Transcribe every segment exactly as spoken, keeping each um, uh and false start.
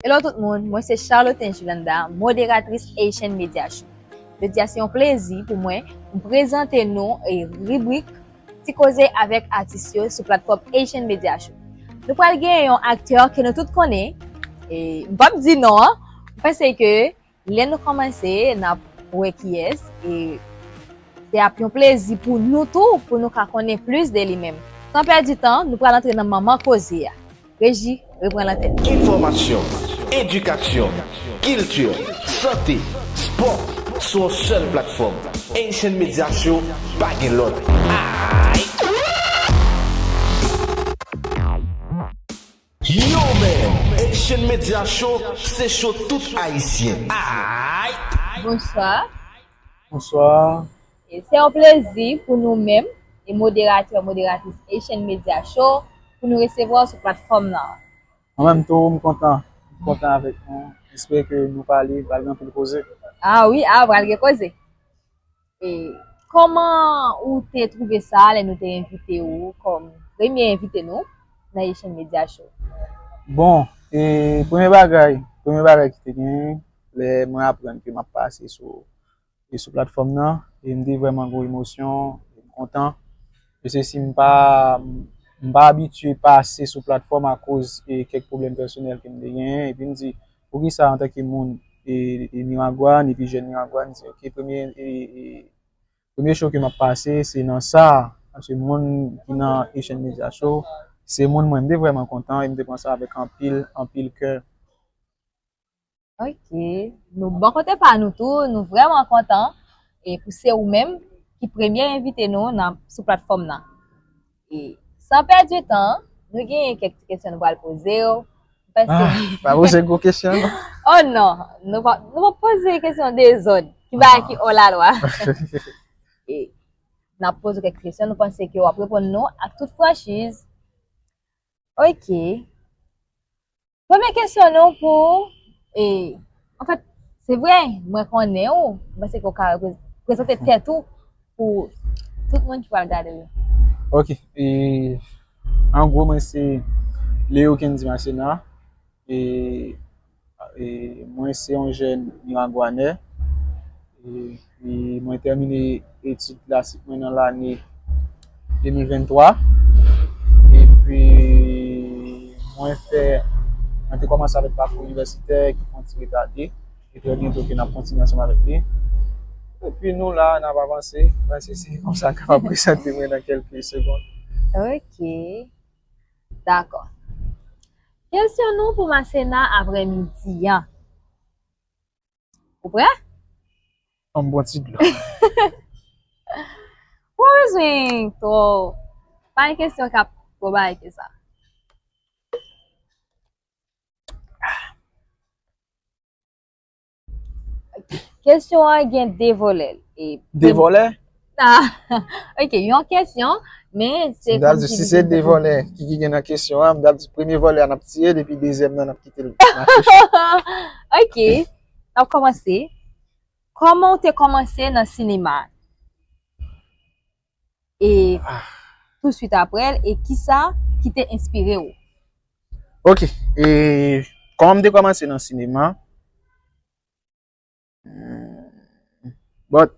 Hello tout moun, mwen se Charlotte Julanda, moderatris Haitian Media Show. Jodi a se yon plezi pou mwen pou m prezante nou e ribrik Ti Koze avèk atis yo sou platfòm Haitian Media Show. Nou pral gen yon aktè ke nou tout konnen, e m p ap di non an, m panse ke lè nou kòmanse, n ap wè kiyès, e se ap yon plezi pou nou tou, pou nou ka konnen plis de li menm. San pèdi tan, nou pral antre nan manman koze a. Reji, repran lantèn. Enfòmasyon, edikasyon, kilti, sante, spò, sou yon sèl platfòm. Haitian Media Show, pa gen lòt. Ay! Yo man! Haitian Media Show, se show tout Ayisyen. Ay! Bonswa. Bonswa. E se yon plezi pou nou menm, e moderatè, moderatris Haitian Media Show, pou nou resevwa w sou platfòm nan. Mwen menm tou, m kontan. M kontan avèk nou. M espere ke nou pale, pral gen anpil koze. Ah wi, ah, pral gen koze. E kòman ou te twouve sa lè nou te envite w kòm premye envite nou nan Haitian Media Show? Bon, e premye bagay, premye bagay ki te genyen, lè mwen aprann ke m ap pase sou, e sou platfòm nan, e m te vrèman gwo emosyon, e m kontan. Paske si m pa, m pa abitye pase sou platfòm akoz e kèk pwoblèm pèsonèl ke m te genyen, epi m di, poukisa antanke moun e, e Miragwàn, epi jèn Miragwàn, m di, ok, premye, e, e, premye show ke m ap pase, se nan sa, paske moun ki nan Haitian Media Show, se moun mwen, m te vrèman kontan, e m te pran sa avèk anpil, anpil kè. Ok. Nou, bò kote pa nou tou, nou vrèman kontan, e pou se ou menm ki premye envite nou nan, sou platfòm nan. E san pèdi tan, nou genyen kèk ti kesyon nou pral poze w. Ah, pa poze gwo kesyon, non? Oh non, nou pa, nou pa poze kesyon dezòd, ki bagay ki hors la loi. E n ap poze w kèk kesyon, nou panse ke w ap reponn nou ak tout franchiz. Ok. Premye kesyon nou pou, e, anfèt, se vre, mwen konnen w, m panse ke w ka reprez-, prezante tèt ou pou tout moun ki pral gade w yo. Ok, e, an gwo, mwen se Leo Kendy Macena, e, e, mwen se yon jèn Miragwanè, e, Epi mwen tèmine etid klasik mwen nan lane de mil venntwa. Epi mwen fè, mwen te kòmanse avèk pakou inivèsitè ki fè yon ti retade. E trè byento ke n ap kontinye ansanm avèk li. Epi nou la, n ap avanse. Mwen se, se konsa m kapab prezante mwen nan kèlke segonn. Ok. Dakò. Kesyon nou pou Masena aprè midi an. Ou prè? An m bon ti dlo. Ou pa bezwen twò. Pa gen kesyon k ap twò bagay ke sa. Kesyon an gen de vòlè. E De vòlè? Ah, ok, yon kesyon, men se M ta di, si se de vòlè ki, ki gen nan kesyon an, m ta di premye vòlè a n ap tiye l, epi dezyèm nan n ap kite l mache. Ok, n ap kòmanse. Kòman w te kòmanse nan sinema? E Ah. Touswit aprè l, e kisa ki te enspire w? Ok, e kòman m te kòmanse nan sinema? Hmm, but,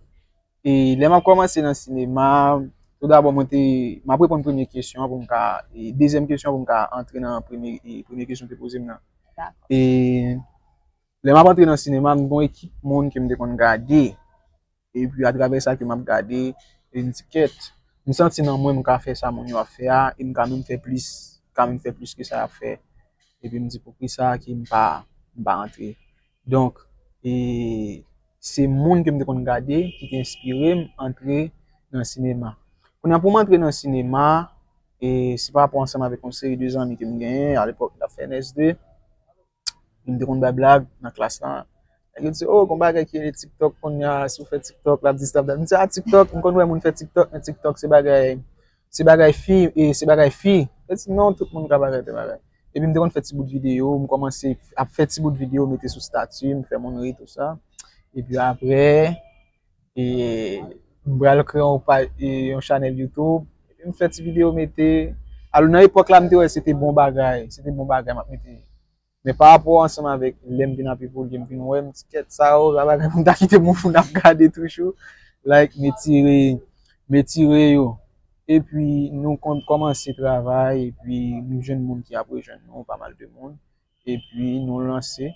e lè m ap kòmanse nan sinema, tou dabò mwen te, m ap reponn premye kesyon an pou m ka, e dezyèm kesyon an pou m ka antre nan premye, e premye kesyon w te poze m nan. Dakò. E lè m ap antre nan sinema, m gen yon ekip moun ke m te konn gade. Epi atravè sa ke m ap gade, e m di kèt, m santi nan mwen m ka fè sa moun yo ap fè a, e m ka menm fè plis, m ka menm fè plis ke sa y ap fè. Epi m di poukisa ke m pa, m pa antre. Donk, e se moun ke m te konn gade ki te enspire m antre nan sinema. Kounye a pou m antre nan sinema, e se pa rapò ansanm avèk yon seri de zanmi ke m genyen, alepòk m t ap fè N S de. M te konn bay blag nan klas la. Nèg yo di, "Oh, gon bagay ki rele TikTok kounye a, si w fè TikTok, l ap di sa, l ap di sa." M di, "Ah, TikTok, m konn wè moun fè TikTok, men TikTok se bagay, se bagay fi, e se bagay fi." Yo di, "Non, tout moun ka bagay, fè bagay." Epi m te konn fè ti bout videyo, m kòmanse ap fè ti bout videyo, mete sou stati, m fè moun ri, tou sa. Epi aprè, e m pral kreye yon paj, e yon chanèl YouTube. Epi m fè ti videyo, mete. Alò, nan epòk la, m te wè se te bon bagay, se te bon bagay, m ap mete. Men pa rapò ansanm avèk lè m vin ap evolye, m vin wè, m di kèt sa yo, sa bagay pou m ta kite moun ap gade toujou. Like, m etire, m etire yo. Epi nou kon-, kòmanse travay, epi nou jwenn moun ki ap rejwenn nou, pa mal de moun. Epi nou lanse,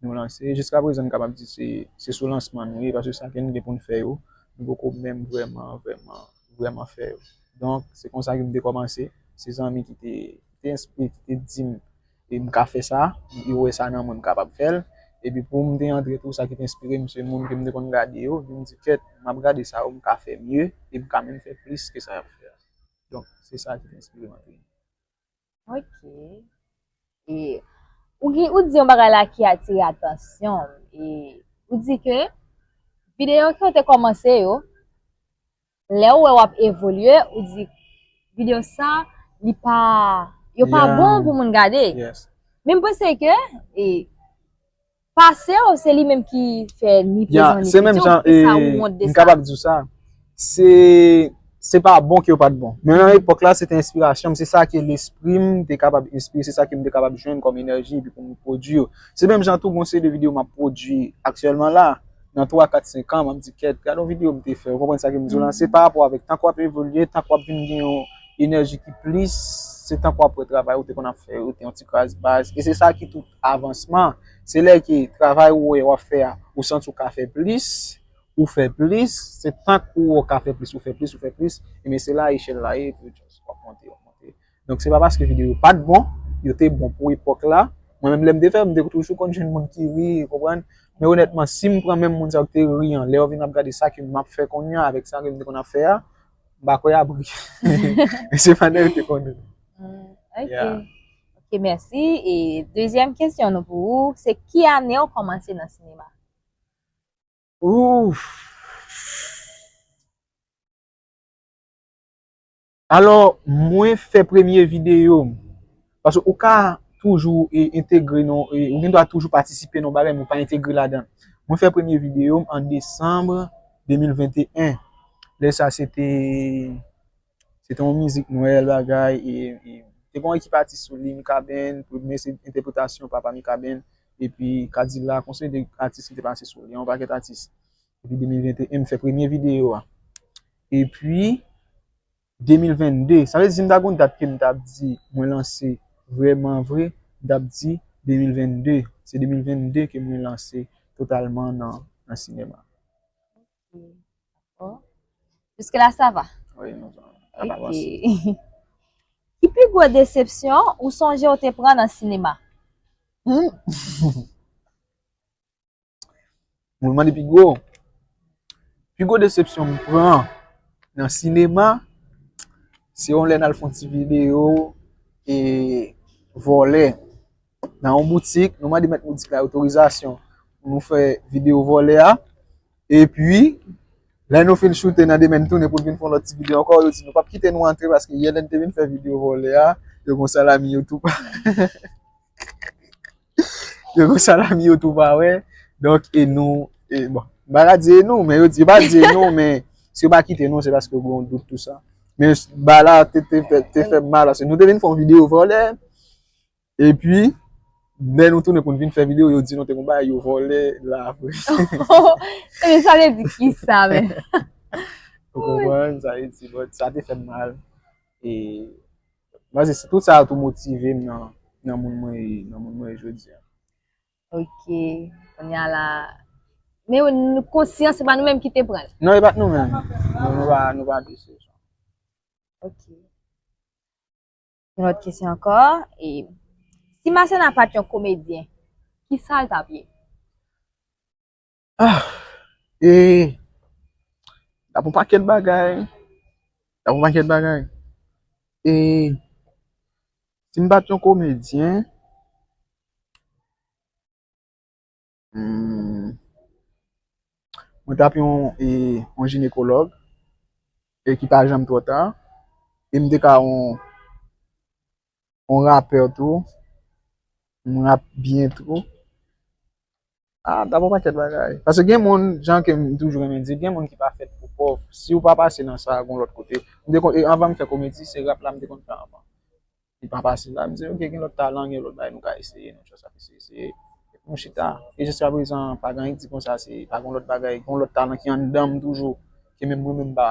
nou lanse. Jiska prezan, n kapab di se, se sou lansman nou ye, paske sa ke n gen pou n fè yo, nou poko menm vrèman, vrèman, vrèman fè yo. Donk, se konsa ke m te kòmanse. Se zanmi ki te, te enspire, ki te di m, e m ka fè sa, yo wè sa nan mwen, m kapab fè l. Epi pou m te antre tou, sa ki te enspire m, se moun ke m te konn gade yo, epi m di, kèt, m ap gade sa yo, m ka fè mye, e m ka menm fè plis ke sa y ap fè a. Donk, se sa ki te enspire m antre. Ok. E, ou gen, ou di yon bagay la ki atire atansyon m. E, ou di ke videyo ke w te kòmanse yo, lè ou wè w ap evolye, ou di, videyo sa, li pa, yo pa bon pou moun gade. Men m panse ke, e, pase w, se li menm ki fè ni prezan ni fiti w, ki sa ou wont de sa? M kapab di w sa. Se, se pa bon ke yo pa t bon. Men nan epòk la, se te enspirasyon m, se sa ke lespri m te kapab enspire, se sa ke m te kapab jwenn kòm enèji, epi pou m pwodui yo. Se menm jan tou, gon seri de videyo m ap pwodui aktyèlman la, nan twa, kat, senk an, m ap di, kèt, gade yon videyo m te fè, ou konprann sa ke m di w lan, se pa rapò avèk tan k w ap evolye, tan k w ap vin gen yon enèji ki plis, se tankou apre travay ou te konn ap fè yo, te yon ti kras baz. E se sa ki tout avansman. Se lè ke travay ou wè w ap fè a, ou santi w ka fè plis, ou fè plis, se tankou w ka fè plis, ou fè plis, ou fè plis, ebyen se la echèl la ye, epi w just w ap monte, w ap monte. Donk se pa paske videyo yo pa t bon, yo te bon pou epòk la. Mwen menm lè m te fè, m te toujou konn jwenn moun ki ri, ou konprann? Men onètman, si m pran menm moun sa yo ki te ri an, lè yo vin ap gade sa ke m ap fè kounye a avèk sa ke m te konn ap fè a, m pa kwè y ap ri. Men se pandan yo te konn ri. Mm, ok. Yeah. Ok, mèsi. E dezyèm kesyon nou pou ou, se ki ane w kòmanse nan sinema? Ouf! Alò, mwen fè premye videyo m. Paske ou ka toujou, e, entegre nan, e, ou gen dwa toujou patisipe nan bagay, men ou pa entegre ladan. Mwen fè premye videyo m an desanm de mil venteyen. Lè sa, se te, se te yon mizik Nwèl, bagay, e, e, te gen yon ekip atis sou li, Mikaben, premye se entèpretasyon Papa Mikaben, epi Kadilak, yon seri de atis ki te pase sou li, yon pakèt atis. Epi de mil venteyen, m fè premye videyo a. Epi, de mil vennde, sa vle di si m ta gon dat ke m t ap di mwen lanse vrèman vre, m t ap di de mil vennde. Se de mil vennde ke mwen lanse totalman nan, nan sinema. Ok. Dakò. Jiske la, sa va? Wi, nou, sa va avanse. Ok. Ki pi gwo desepsyon ou sonje w te pran nan sinema? Hmm. Ou mande pi gwo. Pi gwo desepsyon m pran nan sinema, se yon lè n al fè yon ti videyo, e, vòlè nan yon boutik. Nou mande mèt boutik la otorizasyon pou nou fè videyo vòlè a. Epi, lè nou fin choute nan demen, n tounen pou n vin fè yon lòt ti videyo ankò, yo di nou p ap kite nou antre paske yè lè n te vin fè videyo vòlè a, yo gon salami yo tou pa. Yo gon salami yo tou pa wè. Donk, e nou, e bon, m pa ka di e nou, men yo di, yo pa di e nou, men si yo pa kite nou, se paske yo gen yon dout tou sa. Men ba la te, te, te, te fè m mal, paske nou te vin fè yon videyo vòlè, epi, lè nou tounen pou n vin fè videyo, yo di nou te gon bagay yo vòlè la vre. E sa vle di ki sa, men? Ou konprann, sa vle di, bon, sa te fè m mal. E, paske tout sa tou motive m nan, nan moun mwen ye, nan moun mwen ye jodi a. Ok. Kounye a la. Men nou konsyan, se pa nou menm ki te pran l. Non, e pa t nou menm. Nou, nou pa, nou pa desepsyon. Ok. Yon lòt kesyon ankò. E, si Marcelin pa t yon komedyen, ki sa l t ap ye? Ah, e, t ap yon pakèt bagay. T ap yon pakèt bagay. E, si m pa t yon komedyen, hmm, mwen t ap yon, e, yon jinekològ, e ki pa janm twò ta, e m te ka yon, yon rapè tou, m rap byen tou. Ah, m t ap yon pakèt bagay. Paske gen moun, jan ke m toujou renmen di, gen moun ki pa fèt pou pòv. Si w pa pase nan sa, gon lòt kote. M te konn, e anvan m fè komedi, se rap la m te konn fè anvan. li pa pase la. M di, "Ok, gen lòt talan, gen lòt bagay nou ka eseye, nou just ap eseye, eseye." Epi nou chita. E jiska prezan, pa gen anyen ki di konsa, se pa gen lòt bagay, gen lòt talan ki anndan m toujou, ke menm mwen menm m pa,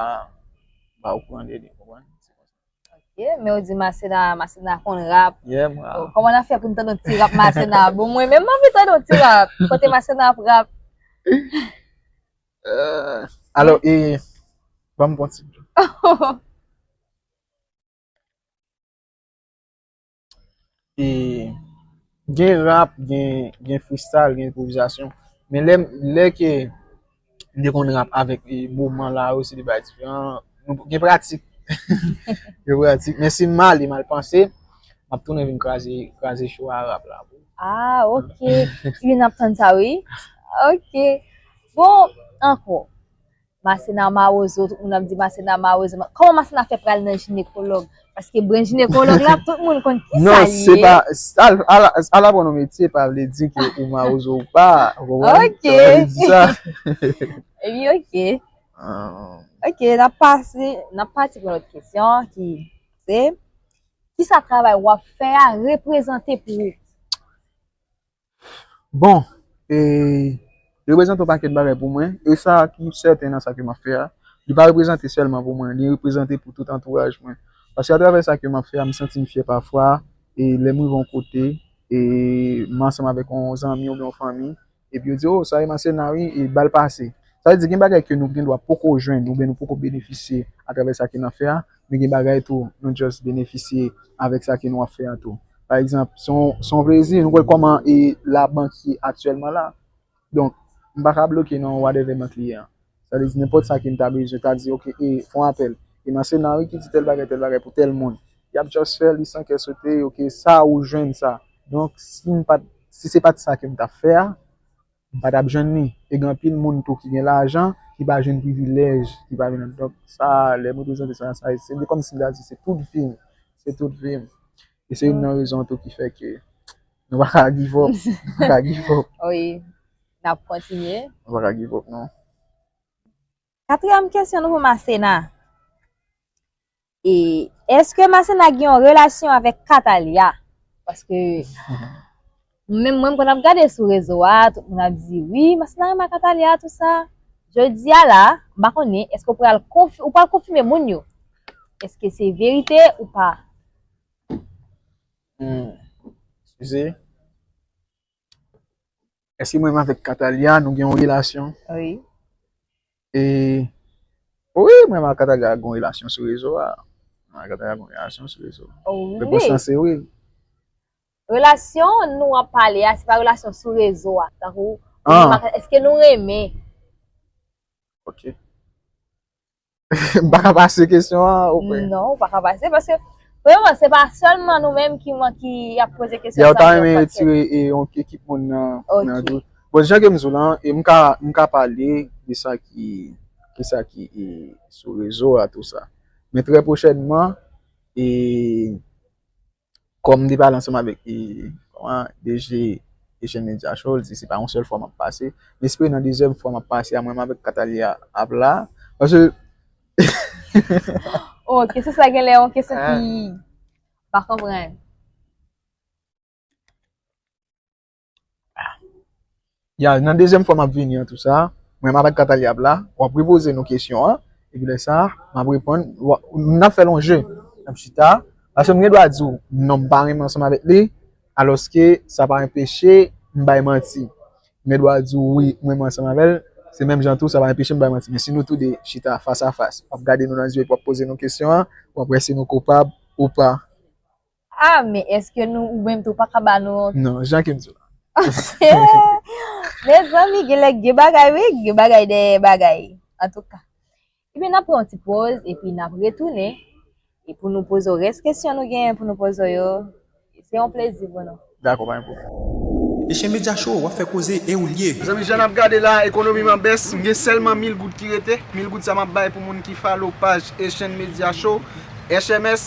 m pa okouran de li, w konprann? Se konsa. Ok, men ou di Masena, Masena konn rap. Yeah, m rap. Kòman n ap fè pou n tande yon ti rap Masena? Bon, mwen menm, m anvi tande yon ti rap. Kote Masena ap rap? Euh, alò, e, ban m pran ti. E, gen rap, gen, gen freestyle, gen enpwovizasyon. Men lè, lè ke m te konn rap avèk e, moman la yo, se de bagay diferan. Nou gen pratik. Gen pratik. Men si m ale, m al panse, m ap tounen vin kraze, kraze cho a rap la. Ah, ok. Ebyen, n ap tann sa, wi. Ok. Bon, ankò. Masena mawozo, tout moun ap di Masena mawozo. Kòman Masena fè pral nan jinekològ? Paske bren jinekològ la, tout moun konn ki sa li ye. Non, se pa, al, al, al aprann yon metye pa vle di ke ou mawozo ou pa, ou konprann? Ok. Sa pa vle di sa. Epi, ok. Ah. Ok, n ap pase, n ap pati pou lòt kesyon ki se, kisa travay w ap fè a reprezante pou ou? Bon, e, li reprezante yon pakèt bagay pou mwen, e sa ki sèten nan sa ke m ap fè a, li pa reprezante sèlman pou mwen, li reprezante pou tout antouraj mwen. Paske atravè sa ke m ap fè a, m santi m fyè pafwa, e lè m rive yon kote, e m ansanm avèk yon zanmi oubyen yon fanmi, epi yo di, "Oh, sa e Masena wi," e ba l pase. Sa vle di gen bagay ke nou gen dwa poko jwenn oubyen nou poko benefisye atravè sa ke n ap fè a, men gen bagay tou nou just benefisye avèk sa ke nou ap fè a tou. Pa egzanp, se yon, se yon plezi, nou wè kòman e labank ye aktyèlman la. Donk, m pa ka bloke nan whatever bank li ye a. Sa vle di nenpòt sa ke m ta bezwen, ta di, "Ok, e fè yon apèl." E Masena wi ki di tèl bagay, tèl bagay pou tèl moun. Y ap just fè li san kè sote, ok, sa ou jwenn sa. Donk, si m pa t, si se pa t sa ke m t ap fè a, m pa t ap jwenn li. E gen anpil moun tou ki gen lajan, ki pa jwenn privilèj, ki pa jwenn. Donk, sa, lè m reprezante sa, sa, se kòmsi m ta di, se tout vi m. Se tout vi m. E se youn nan rezon tou ki fè ke nou pa ka give up. Nou pa ka give up. Wi, n ap kontinye. Nou pa ka give up, non. Katriyèm kesyon nou pou Masena. E, èske Masena gen yon relasyon avèk Katalia? Paske mwen menm, mwen, m konn ap gade sou rezo a, tout moun ap di, "Wi, Masena renmen ak Katalia, tou sa." Jodi a la, m pa konnen, èske ou pral konfi-, ou pral konfime moun yo? Èske se verite ou pa? Hmm. Eskize. Èske mwen menm avèk Katalia, nou gen yon relasyon? Wi. E, wi, mwen menm ak Katalia gen yon relasyon sou rezo a. Mwen ak Katalia gen yon relasyon sou rezo. Oh, Repons lan se wi. Relasyon nou ap pale a, se pa relasyon sou rezo a. Tankou, ou menm ak, èske nou renmen? Ok. M pa ka pase kesyon an, ou kwè? Non, ou pa ka pase, paske, premyèman, se pa sèlman nou menm ki, ki ap poze kesyon sa. Yo ta renmen retire e, yon ekip moun nan, nan dout. Bon, jan ke m di w lan, e m ka, m ka pale de sa ki, de sa ki e, sou rezo a, tou sa. Men trè pwochènman, e, kòm m te pale ansanm avèk e, kòman, D G Echann Media Show, l di se pa yon sèl fwa m ap pase. M espere nan dezyèm fwa m ap pase a, mwen menm avèk Katalia ap la. Paske. Oh, kesyon sa genlè yon kesyon ki pa konprann. Ya, nan dezyèm fwa m ap vini an tou sa, mwen menm avèk Katalia ap la, w ap repoze nou kesyon an, epi lè sa, m ap reponn, n ap fè l yon je, n ap chita, paske m gen dwa di w non, m pa renmen ansanm avèk li, alòske sa pa enpeche m bay manti. M gen dwa di w wi, m renmen ansanm avè l, se menm jan tou, sa pa enpeche m bay manti. Men si nou toude chita fas a fas, w ap gade nou nan zye epi w ap poze nou kesyon an, w ap wè si nou koupab ou pa. Ah, men èske nou, ou menm tou, pa ka ba nou? Non, jan ke m di w la. Mezanmi, genlè gen bagay, wi, gen bagay dèyè bagay. Antouka. Ebyen, n ap pran yon ti poz, epi n ap retounen. E pou nou poze w rès kesyon nou genyen pou nou poze w yo. Se yon plezi pou nou. Dakò, pa gen pwoblèm. Echann Media Show, w ap fè koze e ou l ye. Mezanmi, jan n ap gade la, ekonomi m an bès, m gen sèlman mil goud ki rete. Mil goud sa m ap bay pou moun ki follow paj Echann Media Show, H M S,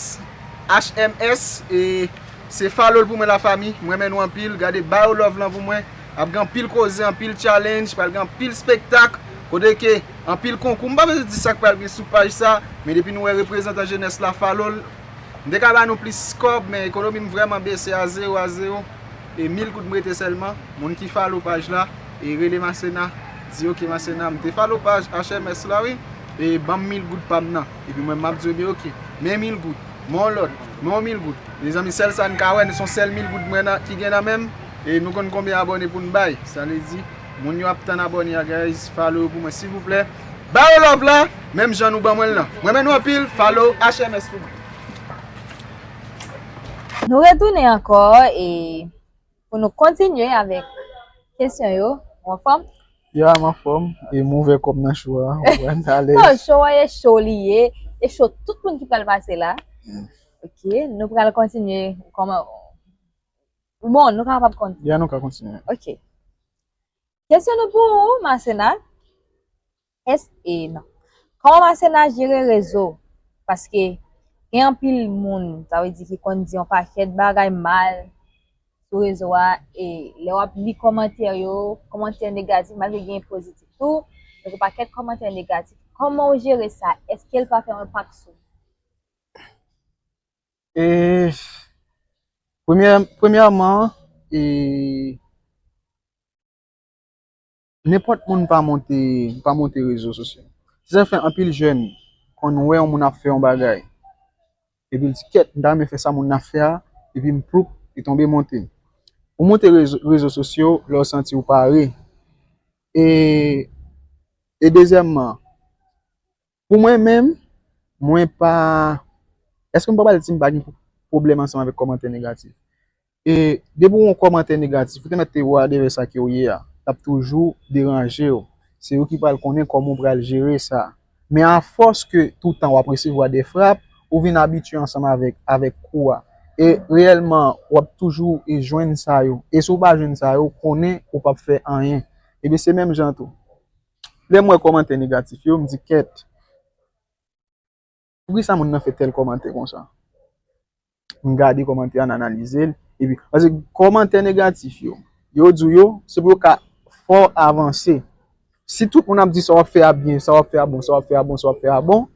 H M S, e se follow l pou mwen lafanmi. M renmen nou anpil. Gade, ba yo love lan pou mwen. Ap gen anpil koze, anpil challenge, pral gen anpil spektak. Kote ke anpil konkou. M pa bezwen di sa k pral gen sou paj sa, men depi nou wè reprezantan jenès la follow l, M te ka ba nou plis kòb, men ekonomi m vrèman bese a zewo, a zewo. E mil goud m rete sèlman. Moun ki follow paj la, e rele Masena, di, "Ok, Masena, m te follow paj H M S la, wi. E ban m mil goud pa m nan." Epi mwen, m ap di, "Ebyen, ok. Men mil goud. Men yon lòt. Men yon mil goud." Mezanmi, sèl sa n ka wè, se yon sèl mil goud mwen nan, ki gen nan men m. E nou konn konbyen abòne pou n bay. Sa vle di, moun yo ap tann abòne a, guys. Follow yo pou mwen, silvouplè. Ba yo love la, menm jan nou ban mwen l lan. Mwen renmen nou anpil, follow H M S pou mwen. Nou retounen ankò e pou nou kontinye avèk kesyon yo. Ou anfòm? Ya, m anfòm. E m ouvè kò m nan cho a. Ou wè m alèz. Non, cho a e cho li ye. E cho tout moun ki pral pase la. Ok, nou pral kontinye. Kòman? Bon, nou kapab kontinye. Ya, nou ka kontinye. Ok. Kesyon nou pou ou, Masena. Èske, e non. Kòman Masena jere rezo? Paske gen anpil moun, sa vle di ki konn di yon pakèt bagay mal sou rezo a, e lè w ap li kòmantè yo, kòmantè negatif, malgre gen pozitif tou, men gen pakèt kòmantè negatif. Kòman w jere sa? Èske l pa fè yon enpak sou ou? E premyè, premyèman, e nenpòt moun pa monte, pa monte rezo sosyo. Se sa k fè anpil jèn konn wè yon moun ap fè yon bagay. Epi l di, "Kèt, m ta renmen fè sa moun nan ap fè a," epi m ploup, li tonbe monte. Ou monte rezo, rezo sosyo lè w santi w pare. E, e dezyèmman, pou mwen menm, mwen pa, èske m pa pral di m pa gen pwoblèm ansanm avèk kòmantè negatif? E depi w wè yon kòmantè negatif, ou te mèt te whatever sa ke w ye a, l ap toujou deranje w. Se ou ki pral konnen kòman w pral jere sa. Men afòs ke toutan w ap resevwa de frap, ou vin abitye ansanm avèk, avèk kou a. E reyèlman, w ap toujou e jwenn sa yo. E si w pa jwenn sa yo, konnen ou p ap fè anyen. Ebyen, se menm jan tou. Lè m wè kòmantè negatif yo, m di, "Kèt, poukisa moun nan fè tèl kòmantè konsa?" M gade kòmantè a, m analize l. Epi, paske kòmantè negatif yo, yo di w yo, se pou yo ka fè w avanse. Si tout moun ap di sa w ap fè a byen, sa w ap fè a bon, sa w ap fè a bon, sa w ap fè a bon,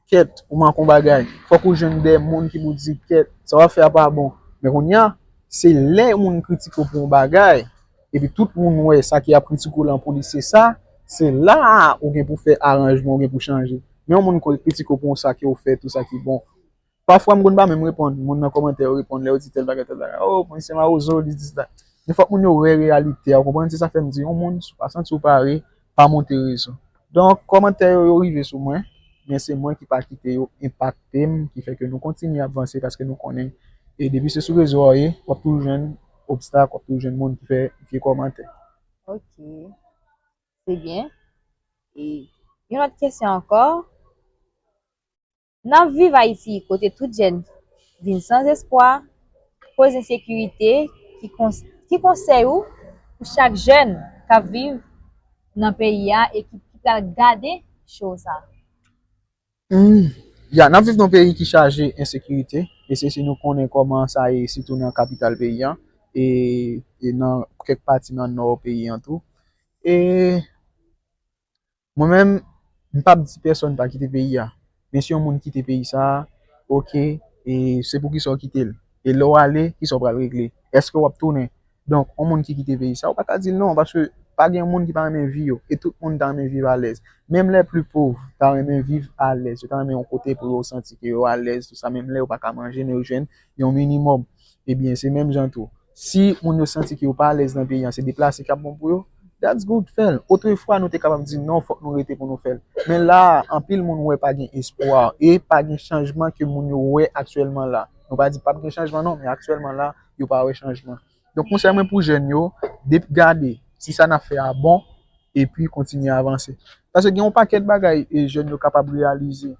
kèt, ou manke yon bagay. Fòk ou jwenn de moun ki pou di, "Kèt, sa w ap fè a pa bon." Men kounye a, se lè moun kritike w pou yon bagay, epi tout moun wè sa ke y ap kritike w lan pou li se sa, se la a ou gen pou fè aranjman, ou gen pou chanje. Men yon moun ko kritike w pou yon sa ke w fè, tout sa ki bon. Pafwa m konn pa menm reponn, moun nan kòmantè yo reponn lè yo di tèl bagay, tèl bagay. "Oh, misye mawozo, li di sa." Men fòk moun yo wè reyalite a, ou konprann? Se sa fè m di yon moun, si w pa santi w pare, pa monte rezo. Donk, kòmantè yo, yo rive sou mwen, men se mwen ki pa kite yo enpakte m, ki fè ke nou kontinye ap vanse paske nou konnen, e depi se sou rezo a w ye, w ap toujou jwenn obstak, w ap toujou jwenn moun ki fè vye kòmantè. Ok. Se byen. E yon lòt kesyon ankò. N ap viv Ayiti kote tout jèn vin san espwa, koz ensekirite, ki kons, ki konsèy ou pou chak jèn k ap viv nan peyi a e ki, ki pral gade show sa? Hmm. Ya, n ap viv nan yon peyi ki chaje ensekirite, e se si nou konnen kòman sa ye, sitou nan kapital peyi an, e, e nan kèk pati nan nò peyi an tou. E mwen menm, m p ap di pèsonn pa kite peyi a. Men si yon moun kite peyi sa a, ok, e se poukisa w kite l? E lè w ale, kisa w pral regle? Èske w ap tounen? Donk, yon moun ki kite peyi sa, ou pa ka di l non, paske pa gen moun ki pa renmen vi yo, e tout moun ta renmen viv alèz. Menm les plus pauvres ta renmen viv alèz, yo ta renmen yon kote pou yo santi ke yo alèz, tout sa, menm lè yo pa ka manje, men yo jwenn yon minimòm. Ebyen, se menm jan tou. Si moun yo santi ke yo pa alèz nan peyi an, se deplase k ap bon pou yo, that's good, fè l. Otrefwa, nou te kapab di non, fòk nou rete pou nou fè l. Men la a, anpil moun wè pa gen espwa e pa gen chanjman ke moun yo wè aktyèlman la. Nou pa di p ap gen chanjman non, men aktyèlman la, yo pa wè chanjman. Donk, konsèy mwen pou jèn yo, depi gade si sa n ap fè a bon, epi kontinye avanse. Paske gen yon pakèt bagay e jèn yo kapab reyalize.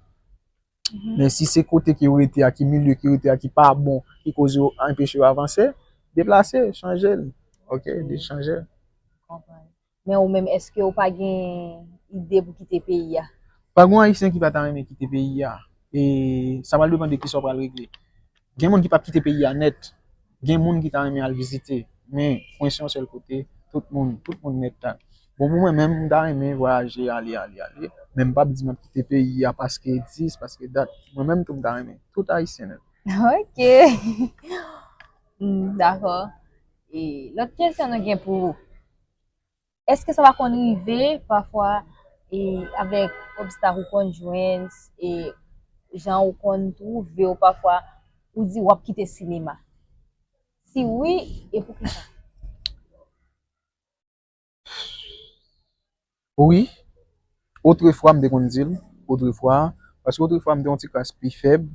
Men si se kote ke w rete a, ki milye ke w rete a, ki pa bon, ki koz yo anpeche w avanse, deplase, chanje l. Ok, de chanje l. Konprann. Men ou menm, èske ou pa gen ide pou kite peyi a? Pa gen yon Ayisyen ki pa ta renmen kite peyi a. E sa pral depann de kisa w pral regle. Gen moun ki p ap kite peyi a nèt. Gen moun ki ta renmen al vizite. Men, kwense yon sèl kote, tout moun, tout moun nèt ta. Bon, pou mwen menm, m ta renmen vwayaje, ale, ale, ale. Men m p ap di m ap kite peyi a paske dis, paske dat. Mwen menm tou, m ta renmen. Tout Ayisyen nèt. Ok. Hmm, dakò. E lòt kesyon nou gen pou ou. Èske sa pa konn rive pafwa e avèk obstak ou konn jwenn e jan ou konn twouve w pafwa ou di w ap kite sinema? Si wi, e poukisa? Wi, otrefwa m te konn di l, otrefwa, paske otrefwa m te yon ti kras pi fèb,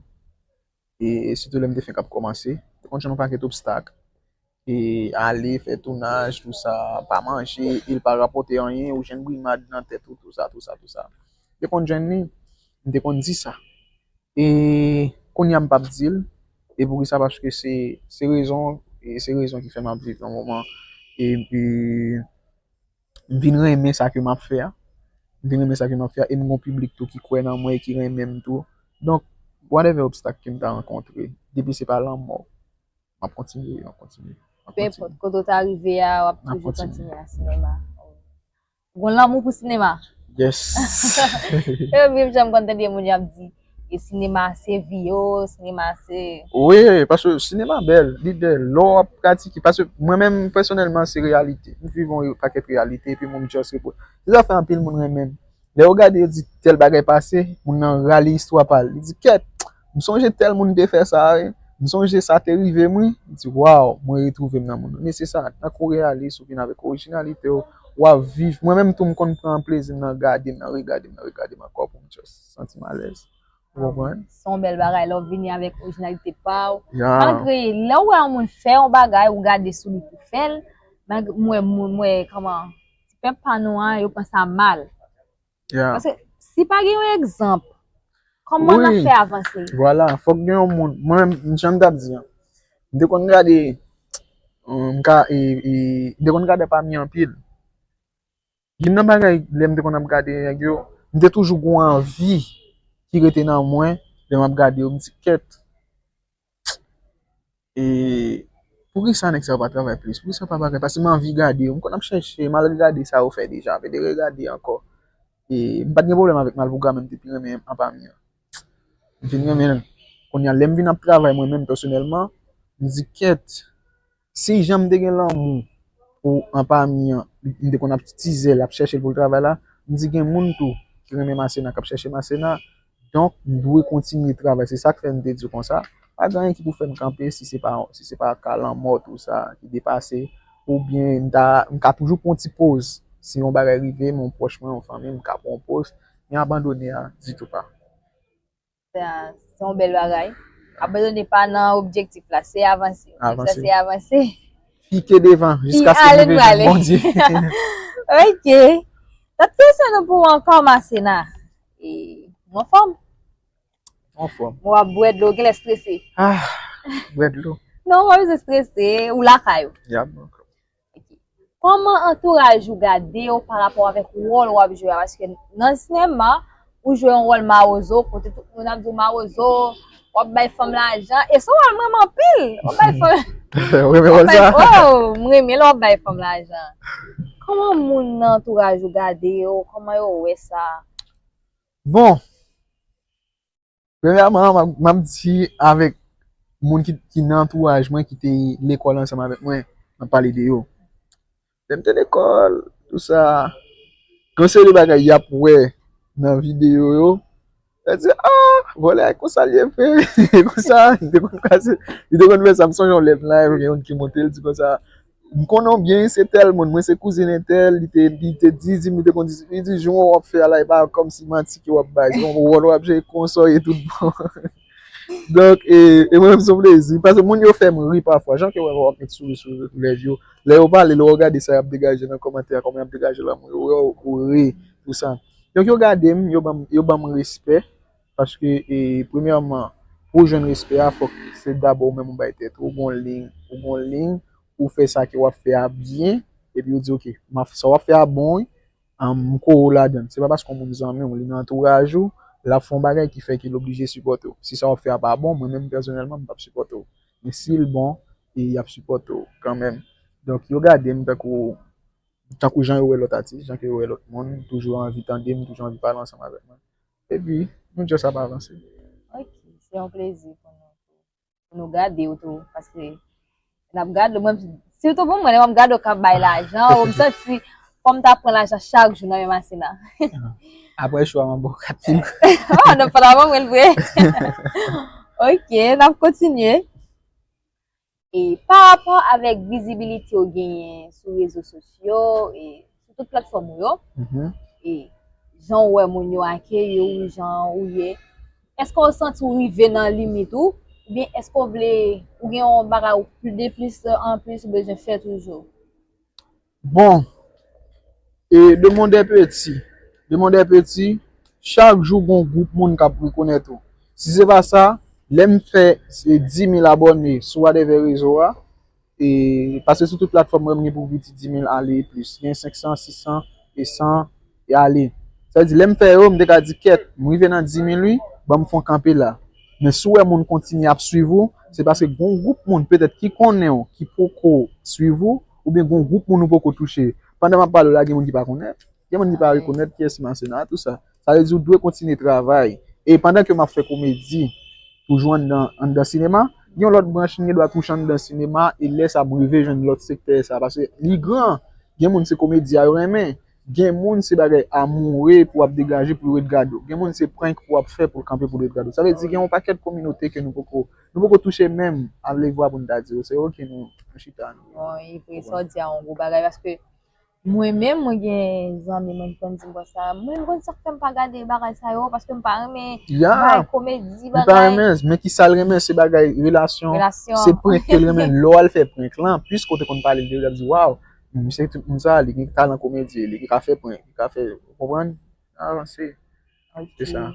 e sitou lè m te fenk ap kòmanse, te konn jwenn yon pakèt obstak, e ale fè tounaj, tou sa, pa manje, e l pa rapòte anyen, ou jwenn brimad nan tèt ou, tou sa, tou sa, tou sa. M te konn jwenn li, m te konn di sa. E kounye a m p ap di l. E poukisa? Paske se se rezon, e se rezon ki fè m ap viv nan moman. E, e m vin renmen sa ke m ap fè a. M vin renmen sa ke m ap fè a. E m gon piblik tou ki kwè nan mwen e ki renmen m tou. Donk, whatever obstak ke m ta rankontre, depi se pa lanmò, m ap kontinye, m ap kontinye. M ap kontinye. Penpòt kote w ta rive a, w ap toujou kontinye nan sinema. Gon lanmou pou sinema. Yes. E wi, m janm konn tande moun y ap di e sinema se vi yo, sinema se. Wi, paske sinema bèl, li bèl. Lè w ap pratike, paske mwen menm pèsonèlman se reyalite. M viv yon pakèt reyalite epi moun just repo. Se sa fè anpil moun renmen m. Lè yo gade yo di tèl bagay pase, moun nan rale istwa pa l. Li di kèt, m sonje tèl moun te fè sa wi. M sonje sa te rive m wi. M di waw, mwen retwouve m nan moun nan. Men se sa, tankou reyalis ou vin avèk orijinalite w, w ap viv. Mwen menm tou m konn pran plezi m nan gade m, nan regade m, nan regade m ankò pou m just santi m alèz. Ou konprann? Se yon bèl bagay lè w vini avèk orijinalite pa w. Malgre lè w wè yon moun fè yon bagay, ou gade sou li pou fè l, malgre m wè moun, m wè kòman ti pèp pa nou an, yo pran sa mal. Paske si pa gen yon egzanp, kòman n ap fè avanse? Vwala, fòk gen yon moun. Mwen menm, jan m t ap di an, m te konn gade, m ka, e, e, m te konn gade Pami anpil. Youn nan bagay, lè m te konn ap gade nèg yo, m te toujou gen yon anvi ki rete nan mwen, lè m ap gade yo, m di kèt. E poukisa nèg sa yo pa travay plis? Poukisa yo pa bagay? Paske m anvi gade yo. M konn ap chèche, m al regade sa yo fè deja, m vin regade ankò. E m pa t gen pwoblèm avèk Malpougra, men m te pi renmen Anpami an. M vin renmen l. Kounye a, lè m vin ap travay mwen menm pèsonèlman, m di kèt, si jan m te gen lanmou pou Anpami an, m te konn ap tize l, ap chèche l pou l travay la, m di gen moun tou ki renmen Masena, k ap chèche Masena, Donk, m dwe kontinye travay. Se sa k fè m te di w konsa, pa gen anyen ki pou fè m kanpe si se pa, si se pa ka lanmò tou sa ki depase, oubyen m ta, m ka toujou pran yon ti poz. Si yon bagay rive m, yon pwòch mwen, yon fanmi m, m ka pran yon poz, men abandone a ditou pa. Sa, se yon bèl bagay. Abandone pa nan objektif la, se avanse. Objektif la, se avanse. Pike devan, jiskaske nou rive jwenn Bondye. Ok. Lòt kesyon nou pou ou ankò, Masena. E, ou anfòm? Anfòm. Ou ap bwè dlo, ou genlè strese. Ah, bwè dlo. Non, ou pa bezwen strese, ou lakay ou. Yap, ankò. Kòman antouraj ou gade w pa rapò avèk wòl w ap jwe a? Paske nan sinema, ou jwe yon wòl mawozo, kote tout moun ap di w mawozo, w ap bay fanm lajan, e se yon wòl m renmen anpil. W ap bay fanm. Ou renmen wòl sa? Oh, m renmen lè w ap bay fanm lajan. Kòman moun nan antouraj ou gade w? Kòman yo wè sa? Bon, premyèman, m ap, m ap di avèk moun ki, ki nan antouraj mwen, ki te lekòl ansanm avèk mwen, m ap pale de yo. Lè m te lekòl, tou sa, gen yon seri de bagay y ap wè nan videyo yo, y ap di, ah, vòlè a konsa l ye vre, konsa, li te konn kraze, li te konn fè sa, m sonje yon lè m live, gen youn ki monte, l di konsa, m konnen w byen, se tèl moun, mwen se kouzen entèl, li te, li te di, di m, li te konn di, li di, jan w ap fè a la, e pa kòmsi manti ke w ap bay, se yon wòl w ap jwe, konsa w ye tout bon. Donk, e, e mwen menm se yon plezi, paske moun yo fè m ri pafwa, jan ke w wè w ap met souri sou lèv yo, lè yo pale, lè w gade sa y ap degaje nan kòmantè a, kòman y ap degaje lanmou yo, yo, ou ri, tou sa. Donk, yo gade m, yo ban m, yo ban m respè, paske, e, premyèman, pou w jwenn respè a, fòk se dabò ou menm ou bay tèt ou, ou gon liy, ou gon liy, ou fè sa ke w ap fè a byen, epi yo di, ok, m ap, sa w ap fè a bon, wi, m kwè w ladan l. Se pa paske yon moun zanmi w, li nan antouraj ou, l ap fè yon bagay ki fè ke l oblije sipòte w. Si sa w ap fè a pa bon, mwen menm pèsonèlman, m p ap sipòte w. Men si l bon, e y ap sipòte w kanmenm. Donk, yo gade m tankou, tankou jan yo wè lòt atis, jan ke yo wè lòt moun, toujou anvi tande m, toujou anvi pale ansanm avèk mwen. Epi, nou just ap avanse. Ok, se yon plezi pou nou. pou nou gade w tou, paske n ap gade w, mwen, sitou pou mwen, lè m ap gade w k ap bay lajan, ou m santi kòm m ta pran lajan chak jou nan men Masena. Apre cho a, m ap ba w kat pil. Oh, nan pa la mwen vre. Ok, n ap kontinye. E pa rapò avèk vizibilite w genyen sou rezo sosyo, e sou tout platfòm ou yo, e jan w wè moun yo akeyi w, jan ou ye, èske w santi w rive nan limit ou, oubyen èske w vle, ou gen yon bagay ou pli de plis, an plis ou bezwen fè toujou? Bon, e le monde est petit. Le monde est petit, chak jou gon gwoup moun k ap rekonèt ou. Si se pa sa, lè m fè e, dis mil abòne sou whatever rezo a, e paske sou tout platfòm mwen, m gen pou piti dis mil ale e plis. Gen senk san, sis san, e san, e ale. Sa vle di, lè m fè yo, m te ka di, kèt, m rive nan dis mil wi, ban m fè yon kanpe la. Men si w wè moun kontinye ap swiv ou, se paske gon gwoup moun petèt ki konnen w, ki poko swiv ou, oubyen gon gwoup moun ou poko touche. Pandan m ap pale w la, gen moun ki pa konnen, gen moun ki pa rekonèt kiyès Masena, tou sa. Sa vle di ou dwe kontinye travay. E pandan ke m ap fè komedi, toujou anndan, anndan sinema, gen yon lòt branch m gen dwa touche anndan sinema, e lè sa m rive jwenn lòt sektè sa, paske li gran, gen moun se komedi a yo renmen, gen moun se bagay amoure pou w ap degaje pou yo ret gade w, gen moun se prank pou w ap fè pou l kanpe pou l ret gade w. Sa vle di gen yon pakèt kominote ke nou poko, nou poko touche menm, alevwa pou n ta di yo, se ok nou, nou chita nou. Bon, e vre, sa w di a yon gwo bagay, paske mwen menm, mwen gen zanmi mwen ki konn di m konsa, mwen m konn sa k fè m pa gade bagay sa yo, paske m pa renmen bagay komedi, bagay. Li pa renmen, men kisa l renmen, se bagay relasyon, se prank ke l renmen. Lè w al fè prank lan, plis kote konn pale de l, l ap di, waw, men misye tout moun sa, li gen talan komedyen, li ka fè prank, li ka fè, ou konprann? Avanse. Se sa.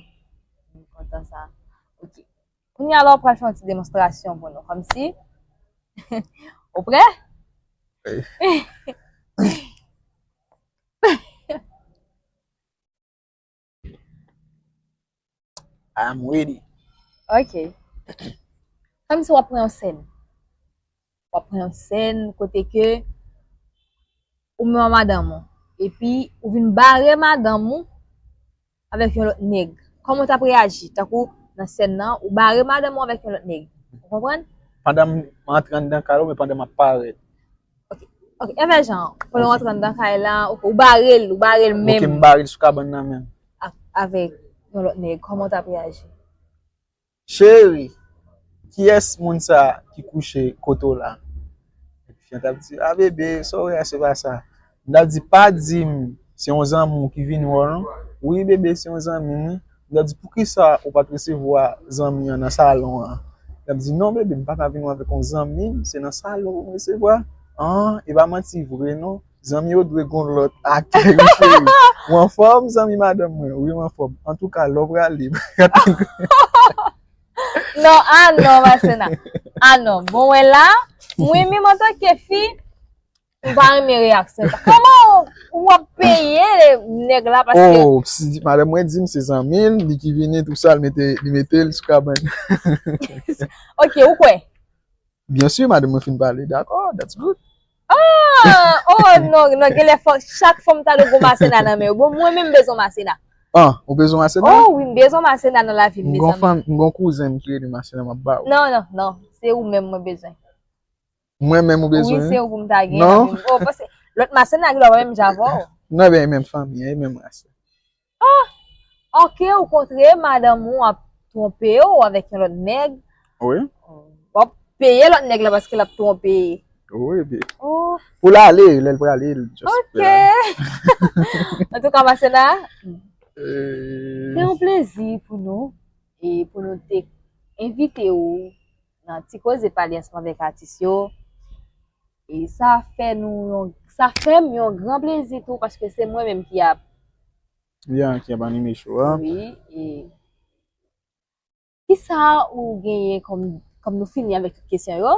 M kontan sa. Ok. Kounye a la, w pral fè yon ti demonstrasyon pou nou, kòmsi. Ou prè? I'm ready. Ok. Kòmsi w ap pran yon sèn. W ap pran yon sèn kote ke ou menm ak madanm ou. Epi, ou vin bare madanm ou avèk yon lòt nèg. Kòman w t ap reyaji? Tankou nan sèn nan, ou bare madanm ou avèk yon lòt nèg. Ou konprann? Pandan m antre anndan kay la, oubyen pandan m ap parèt? Ok, ok, enben jan, pandan w antre anndan kay la, ok, ou bare l, ou bare l menm. Ok, m bare l sou kabann nan menm. Avèk yon lòt nèg, kòman w t ap reyaji? Cheri, kiyès moun sa ki kouche kote w la? Epi fi an t ap di, a bebe, sa w wè a, se pa sa. M t ap di, pa di m se yon zanmi w ki vin wè w non. Wi bebe, se yon zanmi m wi. M t ap di, poukisa ou pa t resevwa zanmi an nan salon an? L ap di, non bebe, m pa ka vin wè avèk yon zanmi m, se nan salon pou m resevwa. An, e pa manti vre non. Zanmi yo dwe gon lòt akèy wi cheri. Ou anfòm zanmi madanm mwen? Wi m anfòm. Antouka lè w prale. Non, ah non Masena. Ah non. Bon wè la, mwen menm antanke fi, m pa renmen reyaksyon sa. Kòman w ap peye nèg la paske. Oh, si madanm mwen di m se zanmi l, li ki vini tou sa, li mete, li mete l sou kabann. Ok, ou kwè? Byen si, madanm mwen fin pale, dakò, that's good. Ah! Oh non, non, genlè fò, chak fwa m ta dwe gon Masena nan men yo. Bon, mwen menm m bezwen Masena. Ah, ou bezwen Masena? Oh wi, m bezwen Masena nan lavi m, mezanmi. M gon kouzen m ki rele Masena, m ap ba ou. Non, non, non, se ou menm mwen bezwen. Mwen menm ou bezwen? Wi, se ou pou m ta gen nan men m. Oh, paske lòt Masena ki la pa menm jan avè w. Non, ebyen, e menm fanmi an, e menm ras la. Ah! Ok, ou kontre madanm ou ap twonpe w avèk yon lòt nèg. Wi. W ap peye lòt nèg la paske l ap twonpe. Wi, epi. Oh. Pou l ale, lè l prale, l just Ok. Antouka, Masena, se yon plezi pou nou e pou nou te envite w nan Ti Koze Pale ansanm avèk atis yo. E sa fè nou yon, sa fè m yon gran plezi tou paske se mwen menm ki ap Ya, ki ap anime show a. Wi, e kisa ou genyen kòm, kòm nou fini avèk tout kesyon yo,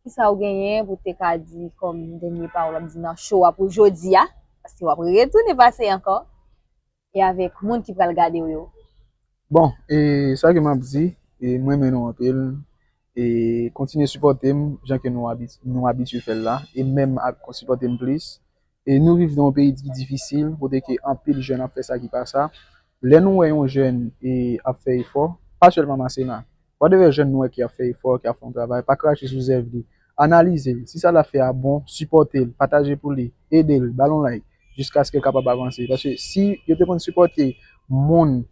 kisa ou genyen pou te ka di kòm dènye pawòl w ap di nan show a pou jodi a? Paske w ap retounen pase ankò. E avèk moun ki pral gade w yo. Bon, e sa ke m ap di, e m renmen nou anpil. E kontinye sipòte m jan ke nou abit, nou abitye fè l la. E menm ap sipòte m plis. E nou viv nan yon peyi ki difisil, kote ke anpil jèn ap fè sa ki pa sa. Lè nou wè yon jèn e ap fè efò, pa sèlman Masena, Whatever jèn nou wè ki ap fè efò, ki ap fè yon travay, pa krache sou zèv li. Analize l. Si sa l ap fè a bon, sipòte l, pataje pou li, ede l, ba l yon like, jiskaske l kapab avanse. Paske si yo te konn sipòte moun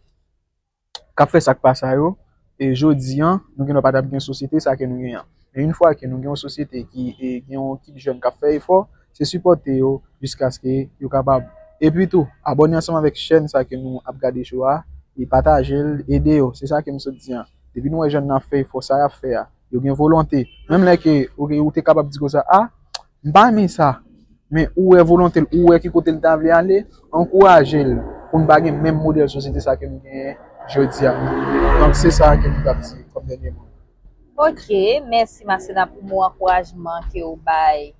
k ap fè sa k pa sa yo, e jodi an, nou gendwa pa t ap gen sosyete sa ke nou genyen an. Men yon fwa ke nou gen yon sosyete ki e, gen yon ekip jèn k ap fè efò, se sipòte yo jiskaske yo kapab. Epi tou, abòne ansanm avèk chèn sa ke nou ap gade cho a, e pataje l, ede yo. Se sa ke m sot di an. Depi nou wè jèn nan ap fè efò, sa y ap fè a, yo gen volonte. Menm lè ke ou, ou te kapab di konsa, a, m pa renmen sa. Men ou wè volonte l, ou wè ki kote l ta vle ale, ankouraje l pou n pa gen menm modèl sosyete sa ke nou genyen jodi a. Donk, se sa ke m t ap di kòm dènye mo. Ok, mèsi Masena pou mo ankourajman ke w bay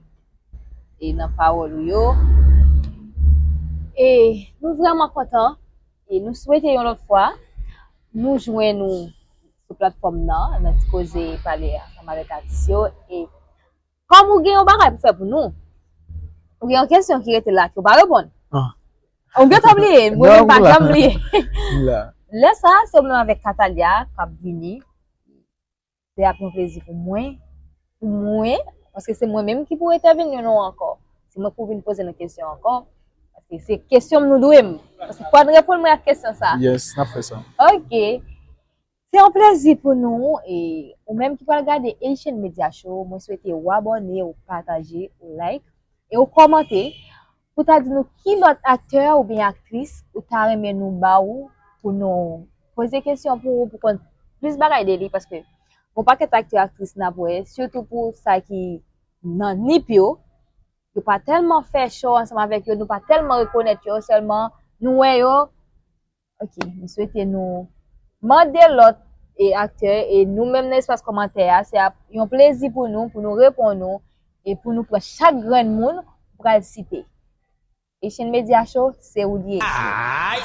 e nan pawòl ou yo. E nou vrèman kontan e nou swete yon lòt fwa nou jwenn nou sou platfòm nan, nan Ti Koze Pale ansanm avèk atis yo. E kòm ou gen yon bagay pou fè pou nou, ou gen yon kesyon ki rete la ke w pa reponn. Ou gentan bliye, mwen menm pa janm bliye. Lè sa, se ou menm avèk Katalia k ap vini. Se ap yon plezi pou mwen, pou mwen, paske se mwen menm ki pou entèvini nou ankò. Se mwen pou vin poze nou kesyon ankò. Paske se kesyon m nou dwe m. Paske fò n reponn mwen ak kesyon sa. Yes, n ap fè sa. Ok. Se yon plezi pou nou e ou menm ki pral gade Haitian Media Show, mwen swete w abòne, ou pataje, ou like e ou kòmante pou ta di nou ki lòt aktè oubyen aktris ou ta renmen nou ba ou pou nou poze kesyon pou ou pou konn plis bagay de li paske gon pakèt aktè aktris n ap wè sitou pou sa ki nan nip yo, yo pa tèlman fè show ansanm avèk yo, nou pa tèlman rekonèt yo, sèlman nou wè yo. Ok, m swete nou mande lòt e aktè e nou menm nan espas kòmantè a, se ap yon plezi pou nou, pou nou reponn ou e pou nou pran chak grenn moun ou pral site. Haitian Media Show, se ou li ye. Ay,